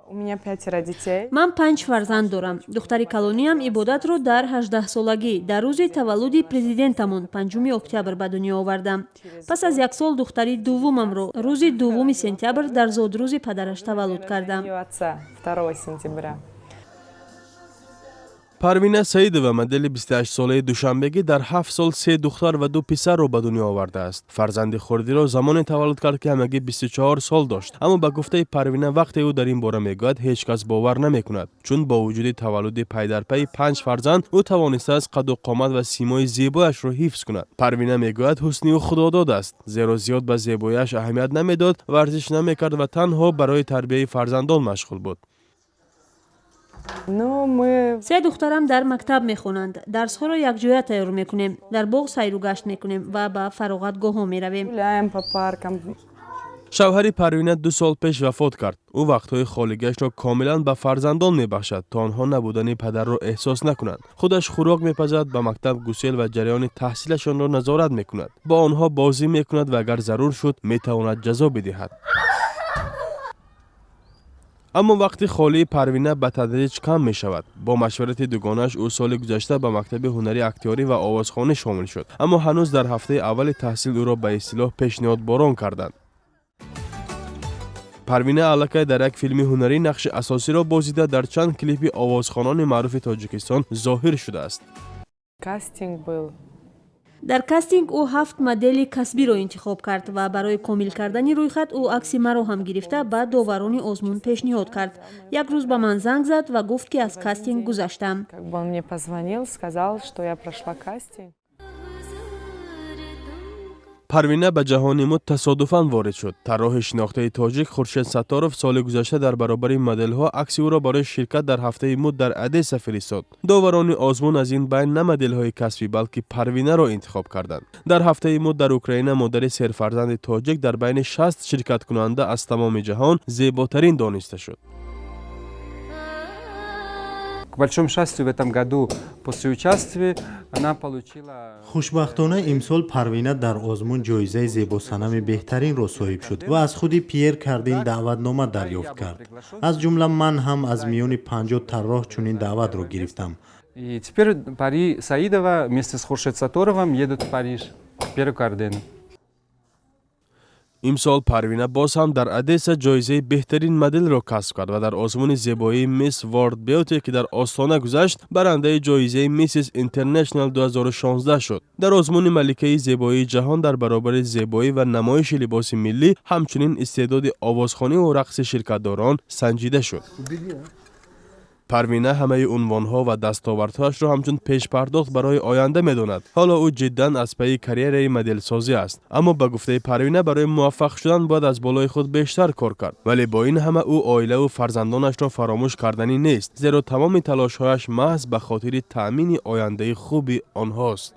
У меня пятеро детей. Ман панҷ фарзанд дорам. Духтари калониам Ибодатро дар 18-солагӣ, дар рӯзи таваллуди президентамон, 5 октябр, ба дунё овардам. Пас аз як сол духтари дуввумамро рӯзи 2 сентябр, дар зодрӯзи падараш, таваллуд кардам. Ее отца 2 сентября. Парвина Саидова, модели 28-солаи душанбегӣ, дар 7 сол се духтар ва ду писарро ба дунё овардааст. Фарзанди хурдиро замоне таваллуд кард, ки ҳамагӣ 24 сол дошт. Аммо, ба гуфтаи Парвина, вақте ӯ дар ин бора мегӯяд, ҳеҷ кас бовар намекунад, чун бо вуҷуди таваллуди пайдарпайи панҷ фарзанд, ӯ тавонистааст қаду қомат ва симои зебояшро ҳифз кунад. Парвина мегӯяд, ҳусни ӯ худодод аст, зеро зиёд ба зебояш аҳамият намедод, варзиш намекард ва танҳо барои тарбияи фарзандон машғул буд. Ну, мы Се духтарам дар мактаб мехонанд. Дарсҳоро якҷоя тайёр мекунем, дар боғ сайру гашт мекунем ва ба фароғатгоҳҳо меравем. гуляем по паркам. Шавҳари Парвина 2 сол пеш вафот кард. Ӯ вақтҳои холигиашро комилан ба фарзандон мебахшад, то онҳо набудани падарро эҳсос накунанд. Худаш хӯрок мепазад, ба мактаб гусел ва ҷараёни таҳсилашонро назорат мекунад, бо онҳо бозӣ мекунад ва агар зарур шуд, метавонад ҷазо бидиҳад. Аммо вақти холии Парвина ба тадриҷ кам мешавад. Бо машварати дугонааш ӯ соли гузашта ба мактаби ҳунари актёрӣ ва овозхонӣ шомил шуд, аммо ҳанӯз дар ҳафтаи аввали таҳсил ӯро ба истилоҳ пешниҳодборон карданд. Парвина аллакай дар як филми ҳунарӣ нақши асосиро бозида, дар чанд клипи овозхонони маъруфи Тоҷикистон зоҳир шудааст. Кастинг был. Дар кастинг ӯ ҳафт модели касбиро интихоб кард ва барои комил кардани рӯйхат ӯ акси маро ҳам гирифта, ба доварони озмун пешниҳод кард. Як рӯз ба ман занг зад ва гуфт, ки аз кастинг гузаштам. Как бы он мне позвонил, сказал, что я прошла кастинг. Парвина ба ҷаҳони мӯд тасодуфан ворид шуд. Тарроҳи шинохтаи тоҷик Хуршед Сатторов соли гузашта дар баробари моделҳо акси ӯро барои ширкат дар ҳафтаи мӯд дар Одесса фиристод. Доварони озмун аз ин байн на моделҳои касбӣ, балки Парвинаро интихоб карданд. Дар ҳафтаи мӯд дар Украина модари серфарзанди тоҷик дар байни 60 ширкаткунанда аз тамоми ҷаҳон зеботарин дониста шуд. К большому счастью, в этом году после участия она получила. Хушбахтона, имсол Парвина дар озмун ҷоизаи зебосанами беҳтаринро соҳиб шуд ва аз худи Пьер Кардин даъватнома дарёфт кард. Аз ҷумла ман ҳам аз миёни 50 тарроҳ чунин даъватро гирифтам. И теперь Пари Саидова вместе с Хуршед Сатторовым едут в Париж к Пьеру Кардену. Имсол Парвина боз ҳам дар Одесса ҷоизаи беҳтарин моделро касб кард ва дар озмуни зебоии Мисс World Beauty, ки дар Остона гузашт, барандаи ҷоизаи Mrs International 2016 шуд. Дар озмуни маликаи зебоии ҷаҳон дар баробари зебоӣ ва намоиши либоси миллӣ, ҳамчунин истеъдоди овозхониву рақси ширкатдорон санҷида шуд. Парвина ҳамаи унвонҳо ва дастовардҳояшро ҳамчун пешпардохт барои оянда медонад. Ҳоло ӯ ҷиддан аз пайи карьераи моделсозӣ аст. Аммо, ба гуфтаи Парвина, барои муваффақ шудан бояд аз болои худ бештар кор кард. Вале бо ин ҳама ӯ оилаву фарзандонашро фаромӯш карданӣ нест, зеро тамоми талошҳояш маҳз ба хотири таъмини ояндаи хуби онҳост.